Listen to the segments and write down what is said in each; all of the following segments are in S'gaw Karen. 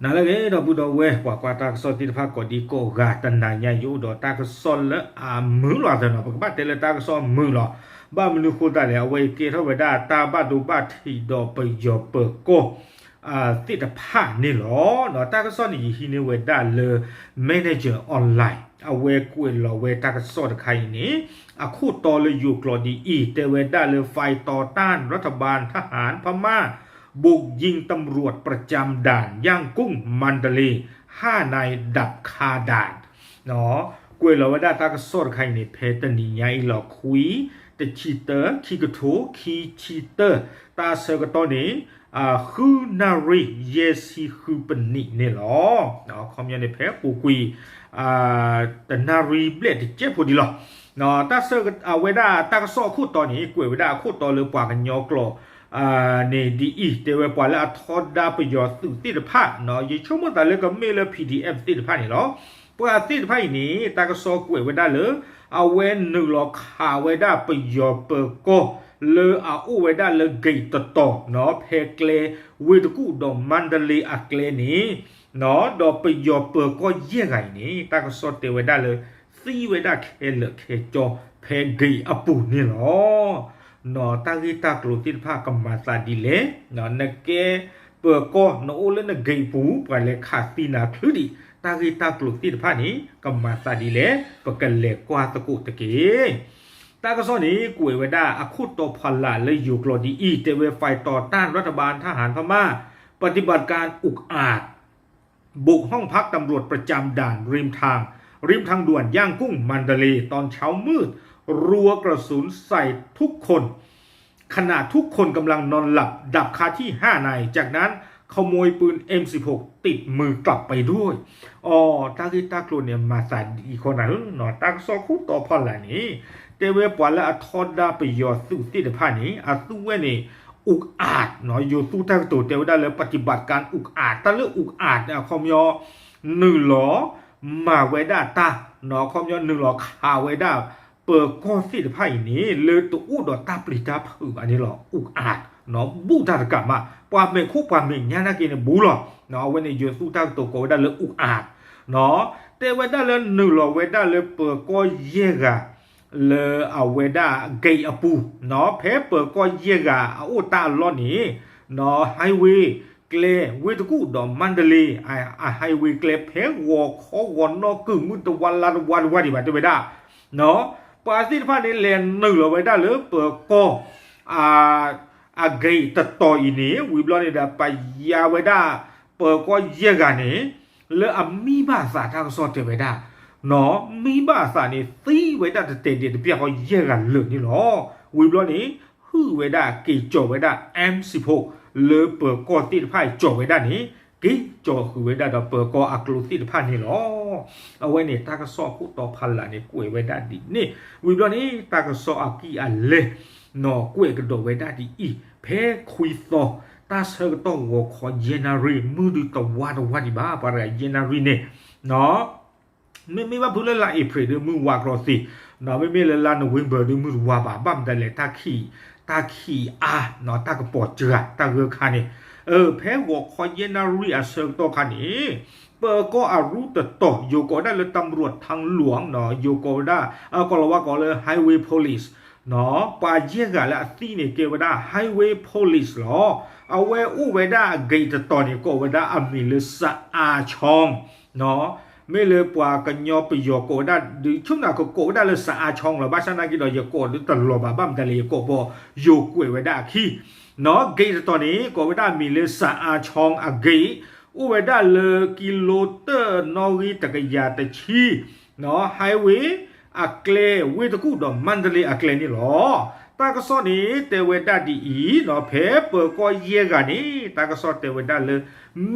နၤလၢအဂ့ၤ ဒီပုၢ်ဒီဝဲၢ် ပှၤကွၢ်တၢ်ကစီၣ်သ့ၣ်တဖၣ်ကိးဒံကိးဂၤ, တနၤညါယအိၣ်ဒီးတၢ်ကစီၣ်လၢအမုာ်လီၤသးနီၤ, ပကဘၣ်တဲလၢတၢ်ကစီၣ်မုာ်လီၤ. ဘၣ်မနုၤဃိသတးလဲၣ်, အဝဲကဲထီၣ်ဝဲဒၣ်တၢ်ဘၣ်ဒိဘၣ်ထံးဒီးပယီၤပၢၤကီၢ်သ့ၣ်တဖၣ်န့ၣ်လီၤ. တၢ်ကစီၣ်န့ၣ် ယဟံးန့ၢ်ဝဲဒၣ်လၢ Manager Online အဝဲကွဲးလီၤဝဲတၢ်ကစီၣ်တခါအံၤန့ၣ် အခိၣ်တီလၢယိၤကျိာ်ဒ်အံၤ တဲဝဲဒၣ်လၢ ฝ่ายต่อต้านรัฐบาลทหารพม่าบุกยิงตำรวจประจำด่านย่างกุ้ง มันดาเลย์ ห้านายดับคาด่าน ကွဲးလီၤဝဲဒၣ်တၢ်ကစီၣ်တခါအံၤန့ၣ် ဖဲတနံၤညါအံၤလီၤ ခွံ တဆံတၢ ခံကထိ ခံဆံတၢ, တၢ်ဆၢကတီၢ်န့ၣ် ဃုနၣ်ရံၣ် ယဲၢ်ဆံဃုပနံးန့ၣ်လီၤ. အခီပညီန့ၣ် ဖဲပူၤကွံာ် တနၣ်ရံၣ်ဘျဲၣ်တကဲးဖိဒံးလီၤ. တၢ်ဆၢအဝဲဒၣ်တၢ်ကစီၣ်အခိၣ်တီန့ၣ် ကွဲးဝဲဒၣ်အခိၣ်တီလၢပှၤကညီကျိာ်န့ၣ်ဒ်အံၤ, တဲဝဲပှၤလၢအထီဒါပယီၤသုးသ့ၣ်တဖၣ်, ယဆိကမိၣ်သးလၢကမ့ၢ်လၢ P D F သ့ၣ်တဖၣ်န့ၣ်လီၤ. ပှၤသ့ၣ်တဖၣ်အံၤန့ၣ် တၢ်ကစီၣ်ကွဲးဝဲဒၣ်လၢ အဝဲနုာ်လီၤခးဝဲဒၣ်ပယီၤပၢၤကီၢ် လၢအအိၣ်ဝဲဒၣ်လၢ gate တတီၤနီၤ, ဖဲကျဲ ဝ့ၢ်တကူၣ်ဒီး မါဒလ့အကျဲန့ၣ် ဒီးပယီၤပၢၤကီၢ်ယဲၢ်ဂၤအံၤန့ၣ် တၢ်ကစီၣ်တဲဝဲဒၣ်လၢ သံဝဲဒၣ်ခဲလၢာ်ခဲဆ့ဖဲ gate အပူၤန့ၣ်လီၤ. တၢ်ဂ့ၢ်တၢ်ကျိၤသ့ၣ်တဖၣ်ကမၤသးဒ်လဲၣ်, နကဲပၢၤကီၢ် နအိၣ်လၢန gate ပူၤ ပှၤလဲၤခးသံနၤချုးဒံး, တၢ်ဂ့ၢ်တၢ်ကျိၤသ့ၣ်တဖၣ်န့ၣ် ကမၤသးဒ်လဲၣ် ပကလဲၤကွၢ်သကိးတက့ၢ်. တၢ်ကစီၣ်န့ၣ် ကွဲးဝဲဒၣ်အခိၣ်တီဖီလာ်လၢယိၤကျိာ်ဒ်အံၤ, တဲဝဲ ฝ่ายต่อต้านรัฐบาลทหารพม่าปฏิบัติการอุกอาจ บุกห้องพักตำรวจประจำด่านริมทาง ริมทางด่วนย่างกุ้ง มันดาเลย์ ตอนเช้ามืด รัวกระสุนใส่ทุกคน ขณะทุกคนกำลังนอนหลับ ดับคาที่ ห้านาย จากนั้นขโมยปืน M สิบหก ติดมือกลับไปด้วย. အိ တၢ်ဂ့ၢ်တၢ်ကျိၤန့ၣ် မၤသးဒ်အံၤဃီနၤဧၢ, တၢ်ကစီၣ်ခိၣ်တီဖီလာ်န့ၣ် တဲဝဲပှၤလၢအထီဒါပယီၤသုးသ့ၣ်တဖၣ်န့ၣ် အသူဝဲန့ၣ် อุกอาจ ယိၤသူတၢ်ကတိၤတဲဝဲဒၣ်လၢ ปฏิบัติการอุกอาจ တၢ်လၢ อุกอาจ အခီပညီ နုာ်လီၤမၤဝဲဒၣ်တၢ်, အခီပညီ နုာ်လီၤခးဝဲဒၣ် ပၢၤကီၢ်သ့ၣ်တဖၣ်အံၤန့ၣ် လၢတအိၣ်ဒီးတၢ်ပျံၤတၢ်ဖုးဘၣ်န့ၣ်လီၤ. အူးအး ဘူၣ်တၢ်တကးမး ပှၤမဲာ်ခိၣ်ပှၤမဲာ်ညါနာ်က့န့ၣ် ဘူးလီၤ. အဝဲန့ၣ် ယိၤသူတၢ်ကတိၤကိးဝဲဒၣ်လၢ အူးအး တဲဝဲဒၣ်လၢနုာ်လီၤဝဲဒၣ်လၢပၢၤကီၢ်ယဲၢ်ဂၤ လၢအဝဲဒၣ် gate အပူၤ, ဖဲပၢၤကီၢ်ယဲၢ်ဂၤအအိၣ်တၢ်အလီၢ်န့ၣ် highway ကျဲ ဝ့ၢ်တကူၣ်ဒီး မါဒလ့ အ highway ကျဲ ဖဲဂီၤခီဂီၤနီၢ်ကုၢ်မုၢ်တဝါလါတဝါတဝါဒံးဘၣ် တဲဝဲဒၣ် ပှၤသ့ၣ်တဖၣ်န့ၣ် လဲၤနုာ်လီၤဝဲဒၣ်လၢပၢၤကီၢ် အ gate တတီၤအံၤန့ၣ် ဝံၤဘျီန့ၣ်ဒီး ပယါဝဲဒၣ် ပၢၤကီၢ်ယဲၢ်ဂၤန့ၣ် လၢအမံဘၣ်အသး တၢ်ကစီၣ်တဲဝဲဒၣ် မံဘၣ်အသးန့ၣ် သံဝဲဒၣ်တတဲာ်ဒဲးတပျၢ်ဃီယဲၢ်ဂၤလၢာ်န့ၣ်လီၤ. ဝံၤဘျီန့ၣ် ဟုၣ်ဝဲဒၣ်က့ၤကၠီၤဝဲဒၣ် M စံးဖိ လၢပၢၤကီၢ်သ့ၣ်တဖၣ်အံၤ ကၠီၤဝဲဒၣ်န့ၣ် က့ၤကၠီၤဃုာ်ဝဲဒၣ်ဒီးပၢၤကီၢ်အကျိၤသ့ၣ်တဖၣ်န့ၣ်လီၤ. အဝဲန့ၣ် တၢ်ကစီၣ်အခိၣ်တီဖီလာ်န့ၣ် ကွဲးဝဲဒၣ်ဒ်န့ၣ် ဝံၤဘျီန့ၣ် တၢ်ကစီၣ်အကံၢ်အလဲ နီၢ်ကွဲးကဒီးဝဲဒၣ်ဒ်အံၤ, ဖဲခွံသီ တၢ်ဆၢကတီၢ်ဂီၤခီယဲၢ်နၣ်ရံၣ် မုၢ်ဒုးတဝါတဝါဒံးဘၣ် ပှၤတဂၤယဲၢ်နၣ်ရံၣ်န့ၣ် မ့မ့ၢ်ဘၣ်ဖုလၢလါအ့ဖြ့ၣ်ဒုးမုၢ်ဝါကြီသ့, မ့မ့ၢ်လၢလါနိၣ်ဝ့ဘၢၣ်ဒုးမုၢ်တဝါဘၣ် ဘၣ်မတၤလဲၣ် တၢ်ခံး တၢ်ခံးအါ တၢ်ကပီၤစှၤ တၢ်ဂၢၢ်ခါန့ၣ်, ဖဲဂီၤခီယဲၢ်နၣ်ရံၣ်အဆၢကတီၢ်ခါန့ၣ် ပၢၤကီၢ်အရူတတီၤ ယိၤကိးဝဲဒၣ်လၢ ตำรวจทางหลวง ယိၤကိးဝဲဒၣ် ကီၢ်လီၤဝါကိးလၢ highway police ပှၤယဲၢ်ဂၤလၢအသံန့ၣ် ကဲဝဲဒၣ် highway police လီၤ. အဝဲအိၣ်ဝဲဒၣ်အ gate တတီၤန့ၣ် ကိးဝဲဒၣ်အမံၤလၢ စအါချီ မ့ၢ်လၢပှၤကညီပယီၤကိးဝဲဒၣ် ဒုးဆူၣ်နၤကကိးဝဲဒၣ်လၢ စအါချီ လီၤ. ဘၣ်ဆၣ်နာ်က့ဒီး ယကိးဒုးတလီၤဘၣ် ဘၣ်မတၤလဲၣ် ယကိးပီ ယိၤကွဲးဝဲဒၣ်အခံ gate တတီၤန့ၣ် ကိးဝဲဒၣ်အမံၤလၢ စအါချီ အ gate အိၣ်ဝဲဒၣ်လၢ ကံလိတၢၣ်နီၣ်ဂံၢ်တကယၤတဆံ highway အကျဲ ဝ့ၢ်တကူၣ်ဒီး မါဒလ့အကျဲန့ၣ်လီၤ. တၢ်ကစီၣ်န့ၣ် တဲဝဲဒၣ်ဒ်အံၤ, ဖဲပၢၤကီၢ်ယဲၢ်ဂၤန့ၣ် တၢ်ကစီၣ်တဲဝဲဒၣ်လၢ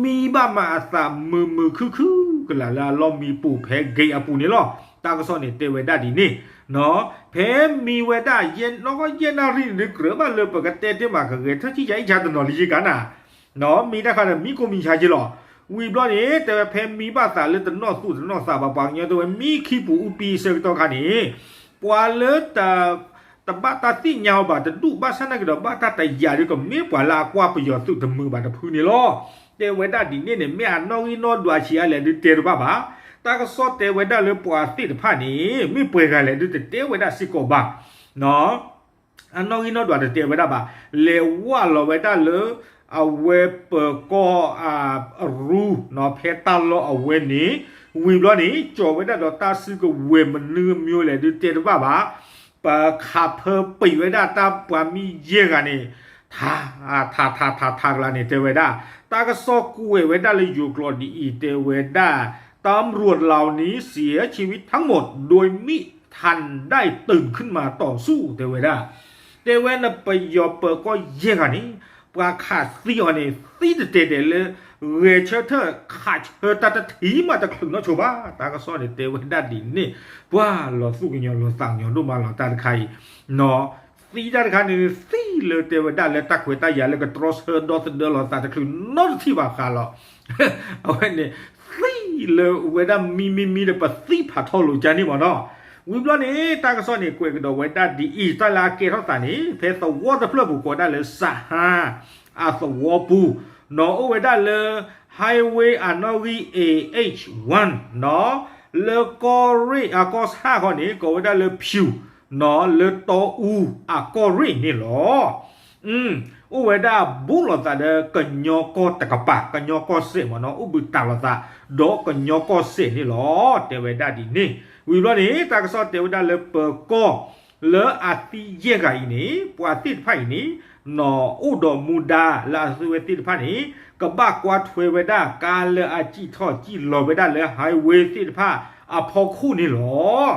မံဘၣ်မးအသးမုာ်မုာ်ခုၣ်ခုၣ်ကလာ်လၢအလီၢ်မံပူၤ ဖဲ gate အပူၤန့ၣ်လီၤ. တၢ်ကစီၣ်န့ၣ် တဲဝဲဒၣ်ဒ်န့ၣ်, ဖဲမံဝဲဒၣ် နီၢ်ကီၢ်ယဲၢ်နၣ်ရံၣ်န့ၣ် ကြၢးဘၣ်လၢပကတဲတ့ၢ်မး ကဂဲၤထၢၣ်ထံၣ်ယါအံၣ်ဆါတနီၤလံယကါနၤ မံတၢ်ခါဒီး မံကိၢ်မံဆါက့လီၤ. ဝံၤဘျီန့ၣ် တဲဝဲဖဲမံဘၣ်သးလၢတနီၣ်သူၣ်တနီၣ်သးဘၣ် ပှၤကညီတဲဝဲ မံခံပူၤအူပံအဆၢကတီၢ်ခါန့ၣ် ပှၤလၢ တဘၣ်တၢ်သ့ၣ်ညါအီၤဘၣ်တဒူၣ် ဘၣ်ဆၣ်နာ်က့ဒီး ဘၣ်တၢ်တယာ်ဒီး ကမ့ၢ်ပှၤလၢအကွၢ်ပယီၤသုးတမုာ်ဘၣ်တဖုန့ၣ်လီၤ. တဲဝဲဒၣ်ဒ်န့ၣ်န့ၣ် မ့ၢ်အနီၣ်ဂံၢ်နီၣ်ဒွးဆံးအါလဲၣ်ဒုးတဲတဘၣ်ဘၣ်. တၢ်ကစီၣ်တဲဝဲဒၣ်လၢပှၤသ့ၣ်တဖၣ်န့ၣ် မ့ၢ်ပှဲၤဂၤလဲၣ်ဒုးတတဲဝဲဒၣ်စ့ၢ်ကီးဘၣ်. အနီၣ်ဂံၢ်နီၣ်ဒွးတတဲဝဲဒၣ်ဘၣ်. လဲၤဝၢ်လီၤဝဲဒၣ်လၢ အဝဲပၢၤကီၢ် အရူ ဖဲတၢ်လီၢ်အဝဲန့ၣ် ဝံၤဘျီန့ၣ် ကၠီၤဝဲဒၣ်ဒီးတၢ်စုကဝဲၤမနုၤအမျိုးလဲၣ်ဒုးတဲတဘၣ်ဘၣ်. ပခးဖၢပံာ်ဝဲဒၣ်တၢ်ပှၤမံယဲၢ်ဂၤန့ၣ် ထး ထးထးထးထးကျါန့ၣ် တဲဝဲဒၣ်. တၢ်ကစီၣ်ကွဲးဝဲဒၣ်လၢယိၤကျိာ်ဒ်အံၤ တဲဝဲဒၣ် ตำรวจเหล่านี้เสียชีวิตทั้งหมดโดยไม่ทันได้ตื่นขึ้นมาต่อสู้ တဲဝဲဒၣ်. တဲဝဲနပယီၤပၢၤကီၢ်ယဲၢ်ဂၤန့ၣ် ပှၤခးသံအီၤန့ၣ် သံတတဲာ်တဲာ်လၢ ဂဲၤဆၢထၢၣ်ခးဆၢတၢ်တထံၣ်မးတချုးနီၢ်ဆိဘၣ်. တၢ်ကစီၣ်န့ၣ်တဲဝဲဒၣ်ဒ်န့ၣ် ပှၤလီၤသူၣ်ကညီၤလီၤသးကညီၤဒိၣ်မးလီၤတၢ်တခါအံၤ သံတၢ်တခါန့ၣ် သံလၢတဲဝဲဒၣ်လၢတၢ်ခွဲးတၢ်ယာ်လၢကတြီဆၢဒီသဒၢလီၤသးတချုးနီတထံၣ်ဘၣ်ဃးလီၤ. အဝဲန့ၣ် သံလၢဝဲဒၣ်မံမံမံဒီးပသံဖးထီလိာ်ကန့ၣ်မ့ၢ်နီၤ. ဝံၤဘျီန့ၣ် တၢ်ကစီၣ်န့ၣ် ကွဲးကဒီးဝဲဒၣ်ဒ်အံၤ တၢ်လၢအကဲထီၣ်သးန့ၣ် ဖဲသဝီတဖျၢၣ်ပူၤကိးဒၣ်လၢစးဟါ အသဝီပူၤ နီၤ အိၣ်ဝဲဒၣ်လၢ highway အနီၣ်ဂံၢ် A H one နီၤ လၢကီၢ်ရ့ၣ်အကီၢ်ဆၣ်ခီန့ၣ် ကိးဝဲဒၣ်လၢဖၠူၣ် နီၤ လၢတီအူအကီၢ်ရ့ၣ်န့ၣ်လီၤ. အိၣ်ဝဲဒၣ်ဘူးလိာ်သးဒီးကညီကီၢ်တကပၤ ကညီကီၢ်စဲၣ်မ့ၢ်နီၤ အိၣ်ဘူးတံၢ်လိာ်သး ဒီးကညီကီၢ်စဲၣ်န့ၣ်လီၤ. တဲဝဲဒၣ်ဒ်န့ၣ် ဝံၤဘျီန့ၣ် တၢ်ကစီၣ်တဲဝဲဒၣ်လၢပၢၤကီၢ် လၢအသံယဲၢ်ဂၤအံၤန့ၣ် ပှၤသ့ၣ်တဖၣ်အံၤန့ၣ် နီၤ အိၣ်ဒီးမူဒါလၢအသုဝဲသ့ၣ်တဖၣ်န့ၣ် ကဘၣ်ကွၢ်ထွဲဝဲဒၣ် ကါလၢအစံၣ်ထီၣ်စံၣ်လီၤဝဲဒၣ်လၢ highway သ့ၣ်တဖၣ်အဖီခိၣ်န့ၣ်လီၤ.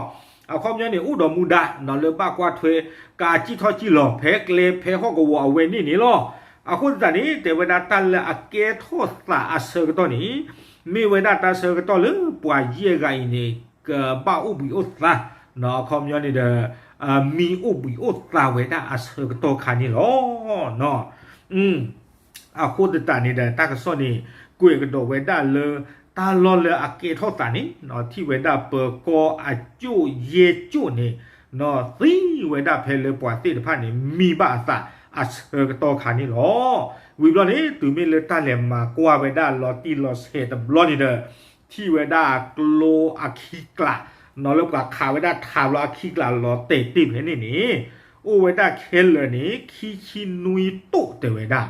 အခီပညီန့ၣ် အိၣ်ဒီးမူဒါ နီၤ လၢဘၣ်ကွၢ်ထွဲ ကါစံၣ်ထီၣ်စံၣ်လီၤ ဖဲကျဲဖဲဟီၣ်ကဝီၤအဝဲန့ၣ်န့ၣ်လီၤ. အဃိသတးန့ၣ် တဲဝဲဒၣ်တၢ်လၢအကဲထီၣ်သးအဆၢကတီၢ်န့ၣ် မ့ၢ်ဝဲဒၣ်တၢ်ဆၢကတီၢ်လၢပှၤယဲၢ်ဂၤအံၤန့ၣ် ကဘၣ်အိၣ်ဘှံးအိၣ်သါ နီၤ အခီပညီန့ၣ်ဒီး မံအိၣ်ဘှံးအိၣ်သါဝဲဒၣ်အဆၢကတီၢ်ခါန့ၣ်လီၤ. အဃိသတးန့ၣ်ဒီး တၢ်ကစီၣ်န့ၣ် ကွဲးကဒီးဝဲဒၣ်လၢ တၢ်လီၢ်လၢအကဲထီၣ်သးန့ၣ် ထံၣ်ဝဲဒၣ်ပၢၤကီၢ်အကၠိၣ်ယဲၢ်ကၠိၣ်န့ၣ် နီၤ သံဝဲဒၣ်ဖဲလၢပှၤသ့ၣ်တဖၣ်န့ၣ် မံဘၣ်အသးအဆၢကတီၢ်ခါန့ၣ်လီၤ. ဝံၤဘျီန့ၣ် တုၤမ့ၢ်လၢတၢ်လဲၤမၤကွၢ်ဝဲဒၣ်လီၤတံၢ်လီၤဆဲးတဘျီန့ၣ်ဒီး ထံၣ်ဝဲဒၣ်ကျိအခံကျး နီၤ လၢပှၤခးဝဲဒၣ်ထးဘျီအခံကျးလီၤတဲာ်တ့ၢ်ဖဲန့ၣ်န့ၣ် အိၣ်ဝဲဒၣ်ခဲလၢာ်န့ၣ် ခံဆံနွံတိၣ်တဲဝဲဒၣ်.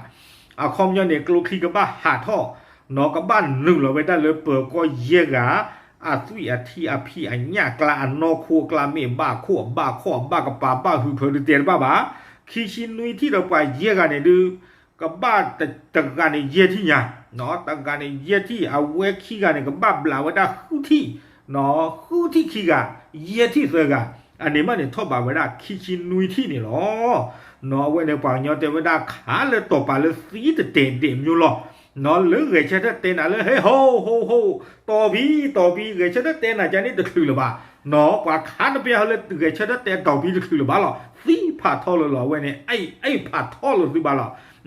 အခီပညီန့ၣ် ကျိချံကဘၣ်ဟးထီၣ် နီၤ ကဘၣ်နုာ်လီၤဝဲဒၣ်လၢပၢၤကီၢ်ယဲၢ်ဂၤ အသွံၣ်အထံအဖံးအညၣ်အကျါအနီၢ်ခိအကျါ မ့ၢ်ဘၣ်ခိၣ်အဘၣ်ခီၣ်အဘၣ်ကပၤဘၣ်ဟုးထွဲဒုးတဲတဘၣ်ဘၣ်. ခံဆံနွံထံၣ်ဒီးပှၤယဲၢ်ဂၤန့ၣ်ဒုး ကဘၣ်တဂၤန့ၣ်ယဲၢ်ထံၣ်ညါ, တဂၤန့ၣ်ယဲၢ်ထံၣ်, အဝဲခံဂၤန့ၣ် ကဘၣ်ဘျးဝဲဒၣ်ဃုထံၣ်, ဃုထံၣ်ခံဂၤ, ယဲၢ်ထံၣ်သၢဂၤ, အန့ၣ်မးန့ၣ် ထီၣ်ဘးဝဲဒၣ်ခံဆံနွံထံၣ်န့ၣ်လီၤ. နီၤ အဝဲန့ၣ် ပှၤကညီတဲဝဲဒၣ်ခးလၢတီၤပာ်လၢသံတတဲာ်ဒဲးမျိုးလီၤ. နီၤ လၢဂဲၤဆၢထၢၣ်တဲနၤလၢ ဟဲ ဟိ ဟိ ဟိ တီၤဖံ တီၤဖံ ဂဲၤဆၢထၢၣ်တဲနၤကန့ၣ်တချုးလၢၤဘၣ်. နီၤ ပှၤခးတပျဲဟီလၢဂဲၤဆၢထၢၣ်တဲတီၤဖံတချုးလၢၤဘၣ်လီၤ. သံဖးထီလၢၤလီၤ အဝဲန့ၣ် အဲၣ်ဖးထီလၢၤသုဘၣ်လီၤ.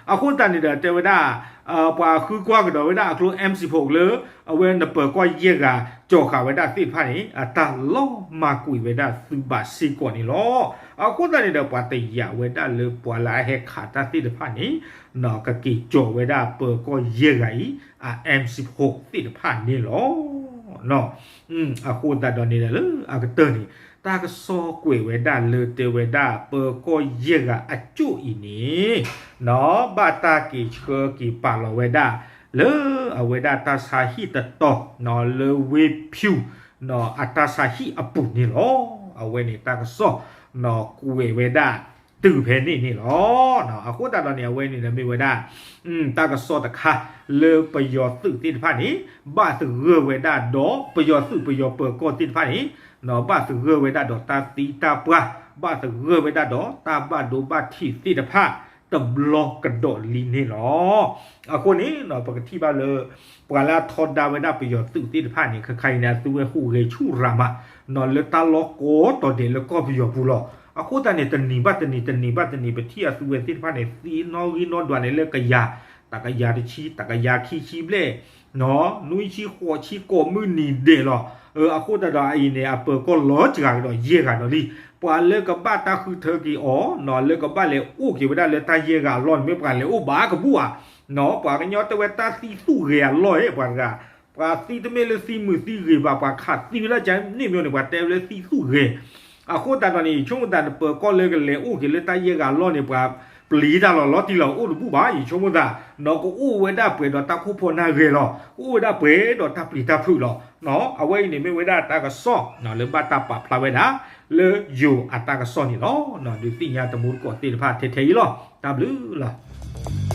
အဃိသတးန့ၣ်ဒီး တဲဝဲဒၣ် ပှၤဃုကွၢ်ကဒီးဝဲဒၣ်အကျိ M sixteen လၢ အဝဲနပၢၤကီၢ်ယဲၢ်ဂၤ ကၠီၤဃာ်ဝဲဒၣ်သ့ၣ်တဖၣ်န့ၣ် အတၢ်လီၤမၢ်ကွံာ်ဝဲဒၣ်သုဘၣ်စ့ၢ်ကီးန့ၣ်လီၤ. အဃိသတးန့ၣ်ဒီး ပှၤတယာ်ဝဲဒၣ်လၢပှၤလၢအဟဲခးတၢ်သ့ၣ်တဖၣ်န့ၣ် ကက့ၤကၠီၤဝဲဒၣ်ပၢၤကီၢ်ယဲၢ်ဂၤအံၤ အ M sixteen သ့ၣ်တဖၣ်န့ၣ်လီၤ. အဃိသတးဒီးန့ၣ်ဒီးလၢအကတၢၢ်န့ၣ် တၢ်ကစီၣ်ကွဲးဝဲဒၣ်လၢတဲဝဲဒၣ် ပၢၤကီၢ်ယဲၢ်ဂၤအကၠိၣ်အံၤန့ၣ် ဘၣ်တၢ်က့ၤဆှၢက့ၤပာ်လီၤဝဲဒၣ် လၢအဝဲဒၣ်တၢ်ဆါဟံၣ်တတီၤ လၢဝ့ၢ်ဖၠူၣ် အတၢ်ဆါဟံၣ်အပူၤန့ၣ်လီၤ. အဝဲန့ၣ်တၢ်ကစီၣ် ကွဲးဝဲဒၣ်တုၤဖဲန့ၣ်န့ၣ်လီၤ. အဃိသတးဒီးန့ၣ် အဝဲန့ၣ်ဒီးမ့ၢ်ဝဲဒၣ် တၢ်ကစီၣ်တခါ လၢပယီၤသုးသ့ၣ်တဖၣ်န့ၣ် ဘၣ်သဂၢၢ်ဝဲဒၣ်ဒီး ပယီၤသုးပယီၤပၢၤကီၢ်သ့ၣ်တဖၣ်န့ၣ် ဘၣ်သဂၢၢ်ဝဲဒၣ်ဒီးတၢ်သံတၢ်ပှၢ် ဘၣ်သဂၢၢ်ဝဲဒၣ်ဒီးတၢ်ဘၣ်ဒိဘၣ်ထံးသ့ၣ်တဖၣ် တဘျီကဒီးလံန့ၣ်လီၤ. အဃိန့ၣ် ပကထံၣ်ဘၣ်လၢ ပှၤလၢအထီဒါဝဲဒၣ်ပယီၤသုးသ့ၣ်တဖၣ်န့ၣ် ခဲခါအံၤန့ၣ် အသုဝဲဟူးဂဲၤဆူၣ်ရၤမး လၢတၢ်လီၢ်ကိးတီၤဒဲးလၢကီၢ်ပယီၤပူၤလီၤ. အဃိသတးန့ၣ် တနံၤဘၣ်တနံၤ တနံၤဘၣ်တနံၤ ပထံၣ်အသုဝဲသ့ၣ်တဖၣ်န့ၣ် သံနီၣ်ဂံၢ်နီၣ်ဒွးန့ၣ်လၢကယၤ တကယၤတဆံ တကယၤခံဆံဘျဲၣ် နွံဆံဃိးဆံကိးမုၢ်နံၤဒဲးလီၤ. အဃိသတးဒီးအံၤန့ၣ် အပၢၤကီၢ်လီၤစှၤကဒီးယဲၢ်ဂၤဒီးလံ. ပှၤလၢကဘၣ်တၢ်ဃုထၢက့ၤအီၤ လၢကဘၣ်လဲၤအိၣ်က့ၤဝဲဒၣ်လၢတၢ်ယဲၢ်ဂၤအလီၢ်န့ၣ် မ့ၢ်ပှၤလဲၤအိၣ်ဘၣ်ကဘူၣ်ဧါ ပှၤကညီတဲဝဲတၢ်သံသူၣ်ဂဲၤအလီၢ် ပှၤတဂၤ, ပှၤသံတမ့ၢ်လၢသံမုာ်သံဂ့ၤဘၣ် ပှၤခးသံဝဲဒၣ်ကန့ၣ်မ့ၢ်န့ၣ် ပှၤတဲဝဲလၢသံသူၣ်ဂဲၤ. အဃိသတးဒီးန့ၣ် ယဆိကမိၣ်သးနပၢၤကီၢ်လၢကလဲၤအိၣ်က့ၤလၢတၢ်ယဲၢ်ဂၤအလီၢ်န့ၣ် ပှၤပျံၤတၢ်လီၤ လီၤတံၢ်လီၤ အိၣ်တဘူၣ်ဘၣ် ယဆိကမိၣ်သး, နီၢ်ကအိၣ်ဝဲဒၣ်ပှဲၤဒီးတၢ်ခိၣ်ဖီနၢ်ဂဲၤလီၤ ကအိၣ်ဝဲဒၣ်ပှဲၤဒီးတၢ်ပျံၤတၢ်ဖုးလီၤ. အဝဲအံၤန့ၣ်မ့ၢ်ဝဲဒၣ်တၢ်ကစီၣ်လၢဘၣ်တၢ်ပာ်ဖျါဝဲဒၣ် လၢယိၤအတၢ်ကစီၣ်န့ၣ်လီၤ. ဒုးသ့ၣ်ညါတံၤသကိးသ့ၣ်တဖၣ်ထဲထဲအံၤလီၤ. တၢ်ဘျုးလီၤ.